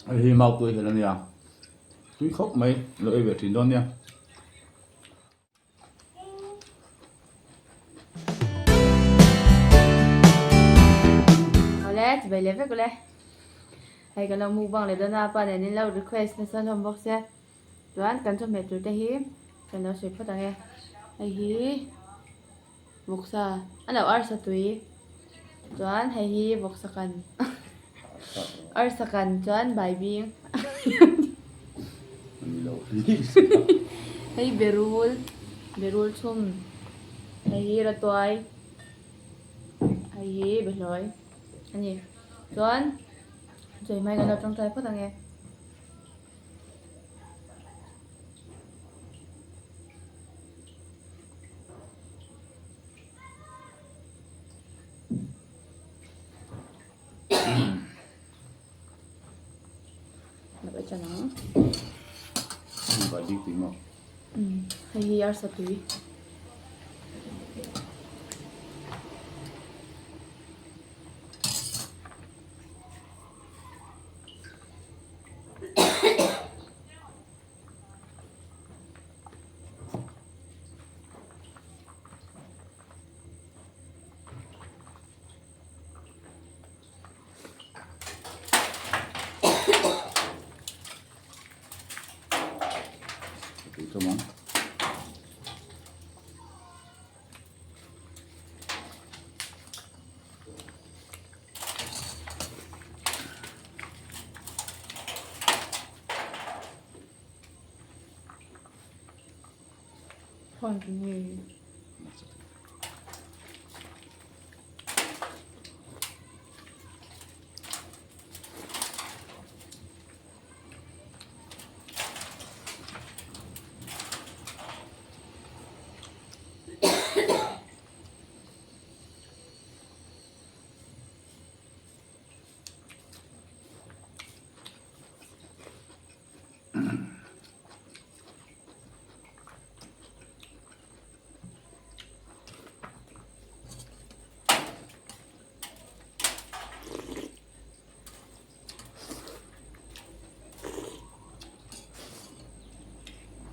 Hei hi mau tui hel a nia, tui khawp mai lo ei ve thin dawn nia. Awle ti bai leh vek ule. Hei kan lo mukbang leh dawn a pa nen in lo request nasa hlawm bawk sia. Chuan kan chawhmeh tur te hi kan lo sawi phawt ang e. Hei hi vawksa a lo arsa tui chuan hei hi vawksa kan arsa kan chuan baibing hei berul berul chhum hei hi ratuai hei hi behlawi a ni chuan chawi hmai kan lo tawngtai phawt ang e. Hei hi arsa tui.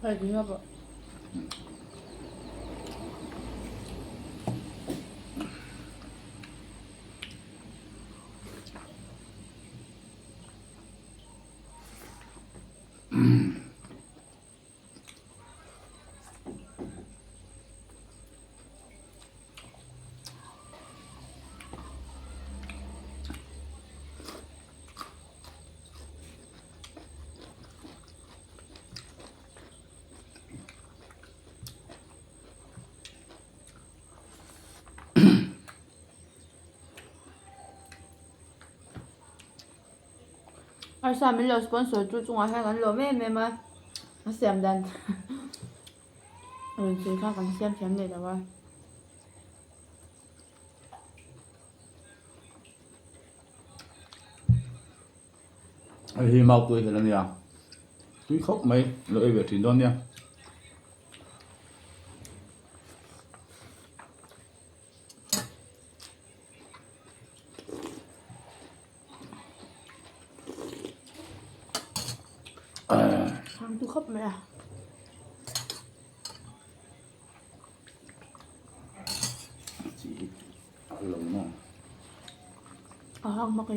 Hei tui ngawt pawh. Arsa min lo sponsor tu chungah hian kan lawm em em a, a siam dan rawn sawi kha kan siam thiam leh lo a. Hei hi mau tui hel a nia, tui khawp mai lo ei ve thin dawn nia. Hang tu khawp mai a. A hang mak e.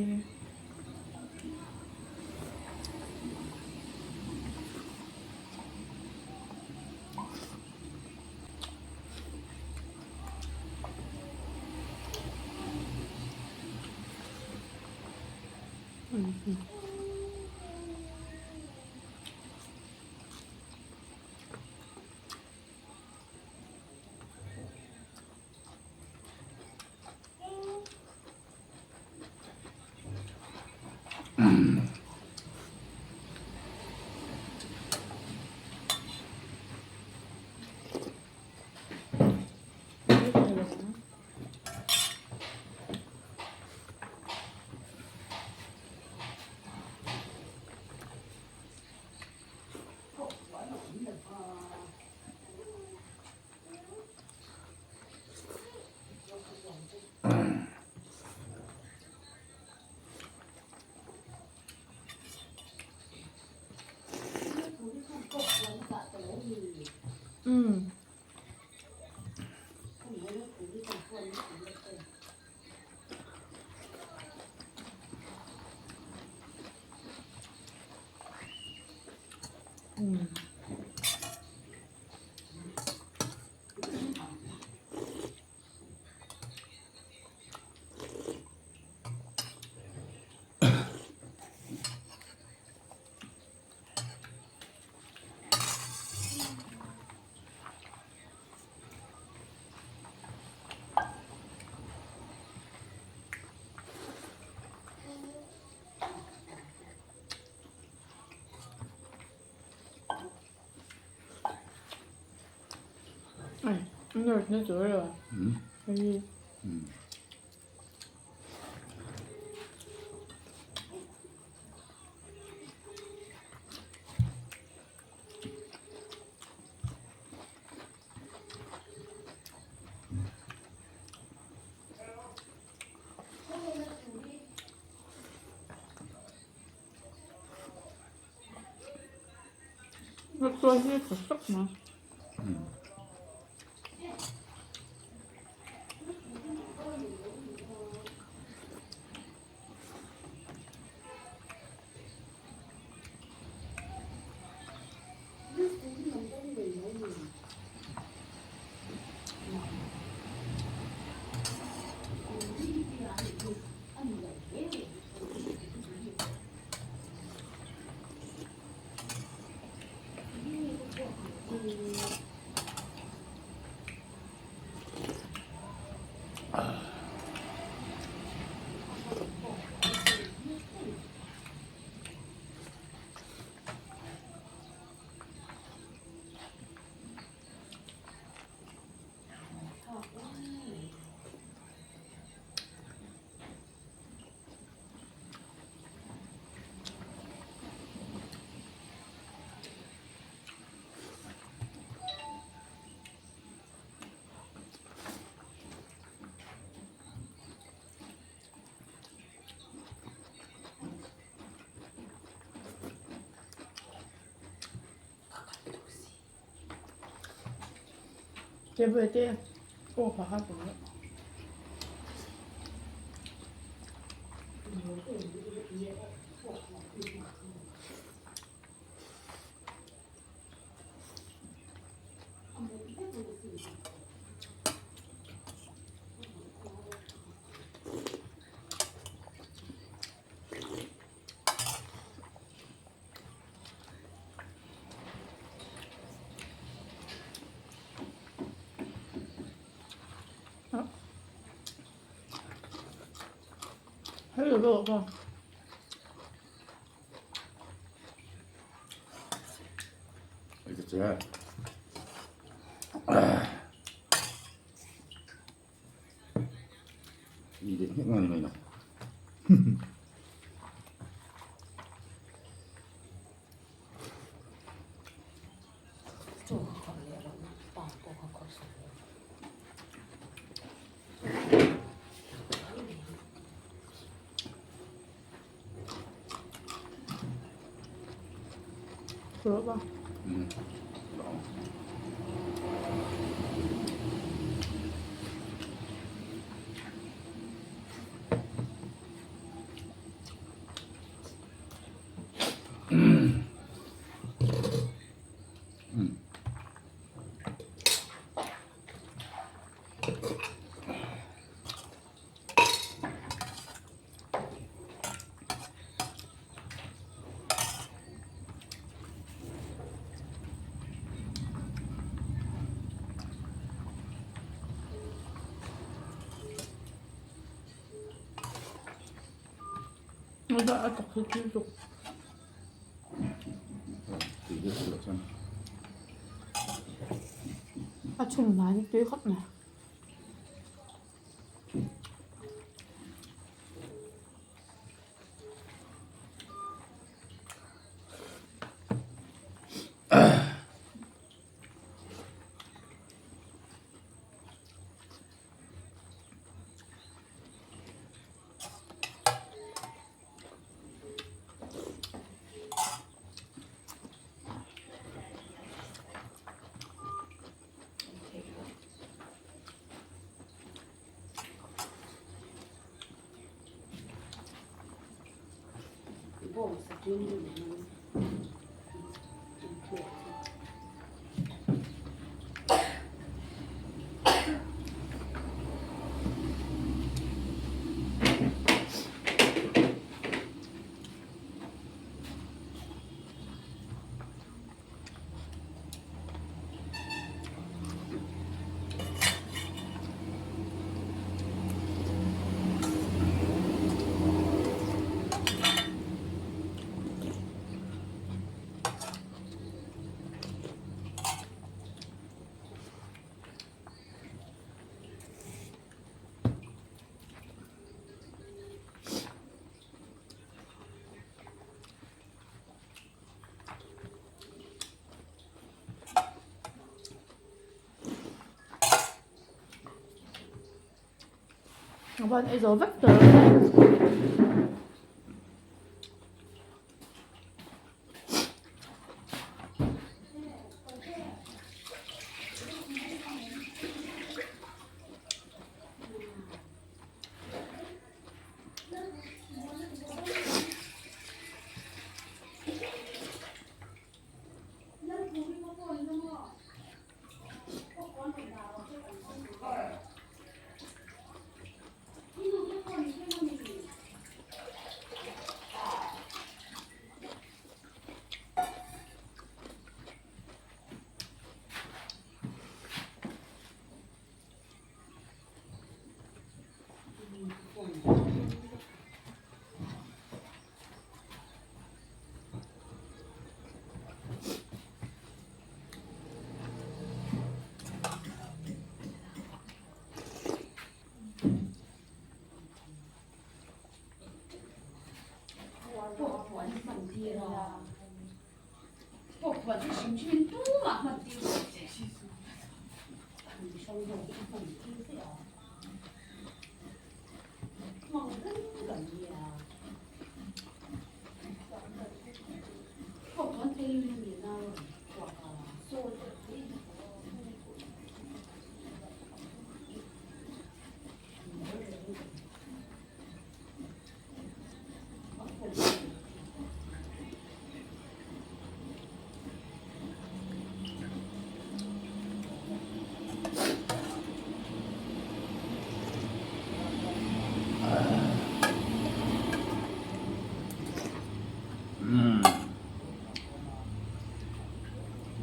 Umm. Umm. A chhum hna hi tui khawp mai. Van ei zo vek tawh.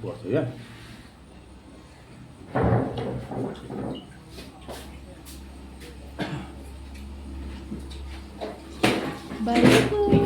Buah thei e. Bye.